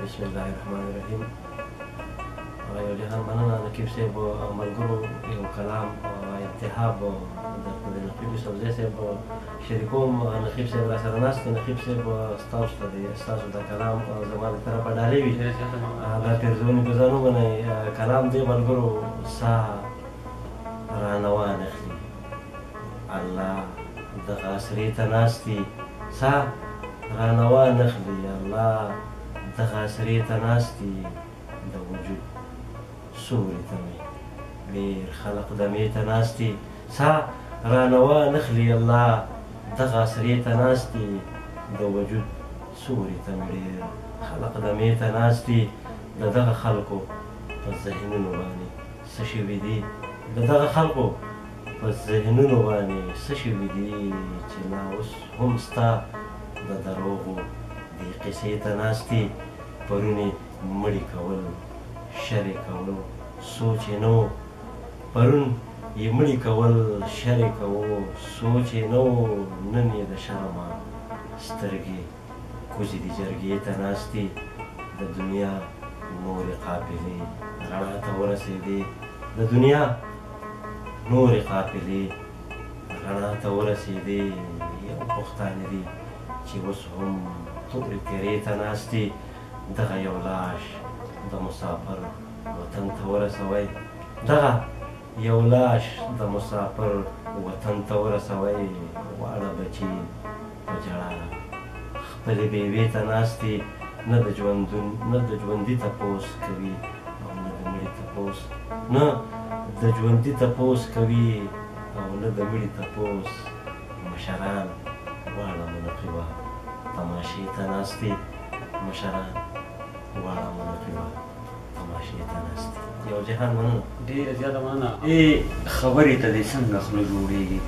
بسم الله الرحمن الرحیم. یو جهان مننه نقیب صاحب. ملګرو یو کلام انتخاب درته د نقیب یوسفزی صاحب شریکوم. نقیب صاحب را سره ناست دی. نقیب صاحب ستاسو ته دی، ستاسو دا کلام زما له طرفه ډالۍ وي، دا پیرزونې په ځان ومنئ. کلام دی ملګرو، ساه رانه وانخلي الله دغه اسرې ته ناست دي، ساه رانه وانخلي الله دغه اسرې ته ناست دي، د وجود سوري ته مې ډېر خلق دمې ته ناست دي، ساه رانه وانخلي الله دغه اسرې ته ناست دي، د وجود سوري ته مې ډېر خلق دمې ته ناست دي، د دغه خلکو په ذهنونو باندې څه شوي دي، د دغه خلکو په ذهنونو باندې څه شوي دي، چې لا اوس هم ستا د دروغو دې قصې ته ناست دي، پرون یې مړي کول شر یې کولو سوچ یې نه و، پرون یې مړي کول شر یې کوو سوچ یې نه و، نن یې د شرمه سترګې کوزې دي جرګې ته ناست دي، د دنیا نورې قافلې رڼا ته ورسېدې، د دنیا نورې قافلې رڼا ته ورسېدې، یو پښتانه دي چې اوس هم تورې تیرې ته ناست دي، دغه یو لاش د مسافر وطن ته ورسوئ، دغه یو لاش د مسافر وطن ته ورسوئ، واړه بچي په ژړا خپلې بېوې ته ناست دي، نه د ژوندون نه د ژوندي تپوس کوي او نه د مړي تپوس، نه د ژوندي تپوس کوي او نه د مړي تپوس، مشران واړه منقیبه تماشې ته ناست دي، مشران واړه منقیبه تماشې ته ناست دي. یو جهان مننه. ډېره زیاته مننه. دې خبرې ته دې څنګه خوله جوړېږي،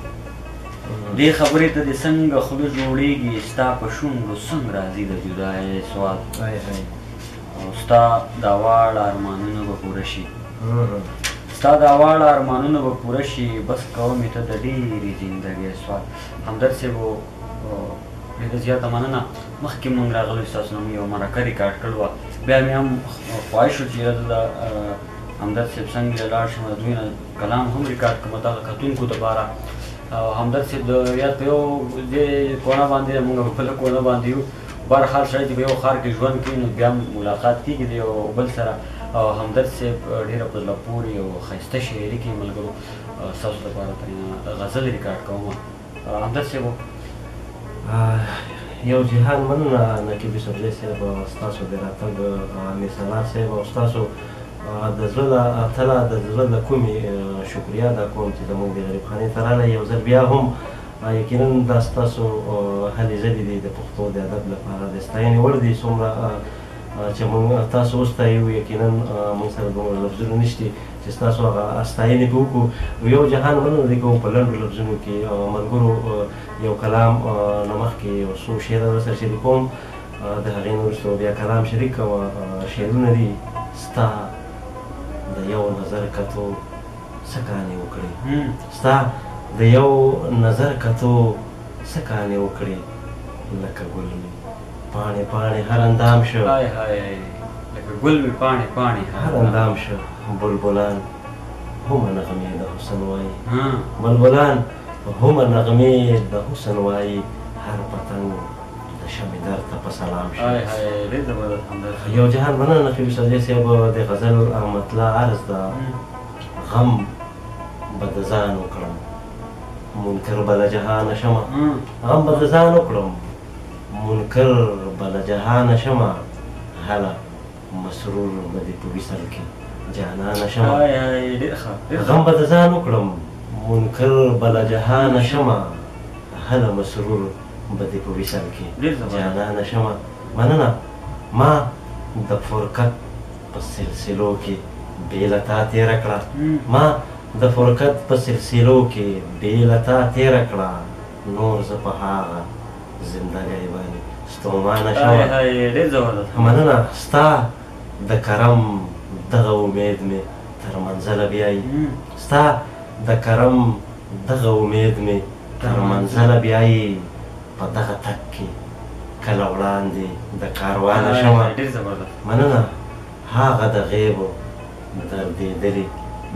دې خبرې ته دې څنګه خوله جوړېږي، ستا په شونډو څنګه راځي د جدایۍ سوال، او ستا دا واړه ارمانونه به پوره شي، ستا دا واړه ارمانونه به پوره شي، بس کوه مې ته د ډېرې زندګۍ سوال. همدرد صاحب ډېره زیاته مننه. مخکې مونږ راغلو ستاسو نه مونږ یوه مرکه ریکارډ کړې وه، بیا مې هم خواهش و چې زه د همدرد صاحب څنګه لاړ شم، د دوی نه کلام هم ریکارډ کړم دغه کتونکو دپاره. او همدرد صاحب د یاد په یو دې کونه باندې مونږ په بله کونه باندې یو، بهرحال سړی چې په یو ښار کې ژوند کوي نو بیا ملاقات کېږي د یو بل سره. او همدرد صاحب ډېره په زړه پورې او ښایسته شاعري کوي ملګرو، ستاسو دپاره ترېنه غزل ریکارډ کوم. همدرد صاحب یو جهان مننه نقیب یوسفزی صاحب، ستاسو د راتګ امیر سالار صاحب او ستاسو د زړه له تله د زړه له کومې شکریه ادا کوم چې زموږ د غریب خانې ته راغلی. یو ځل بیا هم یقینا دا ستاسو هلې ځلې دي د پښتو د ادب لپاره د ستاینې وړ دي. څومره چې موږ تاسو وستایو یقینا موږ سره دومره لفظونه نشتي چې ستاسو هغه ستاینې پرې وکړو. یو جهان مننه دې کوم په لنډو لفظونو کې ملګرو یو کلام نه مخکې یو څو شعره در سره شریکوم، د هغې نه وروسته بیا کلام شریک کوم. شعرونه دي، ستا د یو نظر کتو څه کانې وکړې، ستا د یو نظر کتو څه کانې وکړې، لکه ګل مې پاڼې پاڼې هر اندام شو، های های لکه ګل مې پاڼې پاڼې هر اندام شو، بلبلان هومه نغمې د حسن وایي، بلبلان هومه نغمې د حسن وایي، هر پتنګ د شمې در ته په سلام شو. یو جهان مننه نقیب یوسفزی صاحب. د غزل مطلع عرض ده، غم به د ځان وکړم منکر به له جهانه شمه، غم به د ځان وکړم منکر به له جهانه شمه، هله مسرور به دې په وصل کې جانانه شمه. غم به د ځان وکړم منکر به له جهانه شمه، هله مسرور به دې په وصل کې جانانه شمه. مننه. ما د فرقت په سلسلو کې بې له تا تېره کړه، ما د فرقت په سلسلو کې بې له تا تېره کړه، نور زه په هغه زندګۍ باندې ستومانه شمه. مننه. ستا د کرم دغه امید مې تر منزله بیایي، ستا د کرم دغه امید مې تر منزله بیایي، په دغه تک کې کله وړاندې د کاروانه شمه. ډېر زبردست. مننه. هغه د غیبو دردېدلې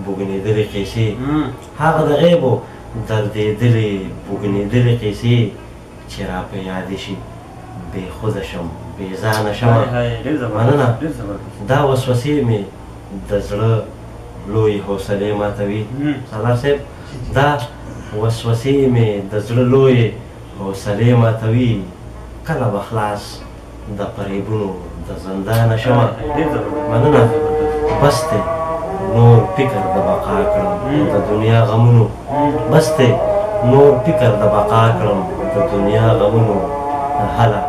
بوږنېدلې قیصې، هغه د غیبو دردېدلې بوږنېدلې قیصې چې را په یادې شي بې خوده شم بې ځانه شمه. مننه. دا وسوسې مې د زړه لوی حوصلې ماتوي. سالار صاحب، دا وسوسې مې د زړه لوی حوصلې ماتوي، کله به خلاص د فریبونو د زندانه شمه. مننه. بس دی نور فکر د بقا کړم د دنیا غمونو، بس دی نور فکر د بقا کړم د دنیا غمونو، هله